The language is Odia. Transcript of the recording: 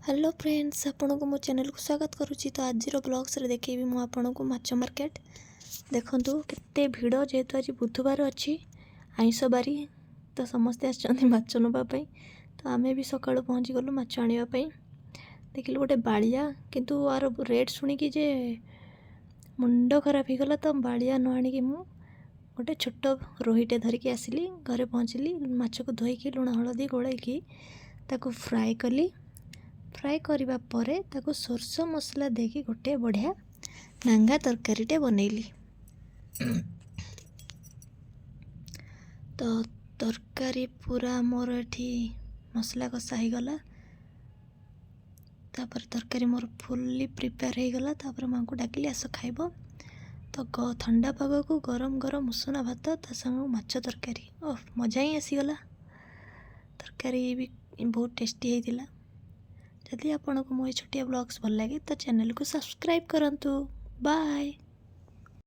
ହ୍ୟାଲୋ ଫ୍ରେଣ୍ଡସ୍, ଆପଣଙ୍କୁ ମୋ ଚ୍ୟାନେଲକୁ ସ୍ୱାଗତ କରୁଛି। ତ ଆଜିର ବ୍ଲଗ୍ସରେ ଦେଖେଇବି ମୁଁ ଆପଣଙ୍କୁ ମାଛ ମାର୍କେଟ। ଦେଖନ୍ତୁ କେତେ ଭିଡ଼, ଯେହେତୁ ଆଜି ବୁଧବାର ଅଛି, ଆଇଁଷ ବାରି, ତ ସମସ୍ତେ ଆସିଛନ୍ତି ମାଛ ନେବା ପାଇଁ। ତ ଆମେ ବି ସକାଳୁ ପହଞ୍ଚିଗଲୁ ମାଛ ଆଣିବା ପାଇଁ। ଦେଖିଲୁ ଗୋଟେ ବାଳିଆ, କିନ୍ତୁ ଆର ରେଟ୍ ଶୁଣିକି ଯେ ମୁଣ୍ଡ ଖରାପ ହେଇଗଲା। ତ ବାଳିଆ ନ ଆଣିକି ମୁଁ ଗୋଟେ ଛୋଟ ରୋହିଟେ ଧରିକି ଆସିଲି। ଘରେ ପହଞ୍ଚିଲି, ମାଛକୁ ଧୋଇକି ଲୁଣ ହଳଦୀ ଗୋଳେଇକି ତାକୁ ଫ୍ରାଏ କଲି। ଫ୍ରାଏ କରିବା ପରେ ତାକୁ ସୋରିଷ ମସଲା ଦେଇକି ଗୋଟେ ବଢ଼ିଆ ନାଙ୍ଗା ତରକାରୀଟେ ବନେଇଲି। ତ ତରକାରୀ ପୁରା ମୋର ଏଠି ମସଲା କଷା ହେଇଗଲା। ତାପରେ ତରକାରୀ ମୋର ଫୁଲ୍ଲି ପ୍ରିପେୟାର ହେଇଗଲା। ତାପରେ ମାଆଙ୍କୁ ଡାକିଲି, ଆସ ଖାଇବ। ତ ଥଣ୍ଡା ପାଗକୁ ଗରମ ଗରମ ଉଷୁନା ଭାତ, ତା ସାଙ୍ଗକୁ ମାଛ ତରକାରୀ, ଓଃ ମଜା ହିଁ ଆସିଗଲା। ତରକାରୀ ବି ବହୁତ ଟେଷ୍ଟି ହେଇଥିଲା। ଯଦି ଆପଣଙ୍କୁ ମୋ ଏ ଛୋଟିଆ ବ୍ଲଗ୍ସ ଭଲ ଲାଗେ, ତ ଚ୍ୟାନେଲକୁ ସବସ୍କ୍ରାଇବ୍ କରନ୍ତୁ। ବାଏ।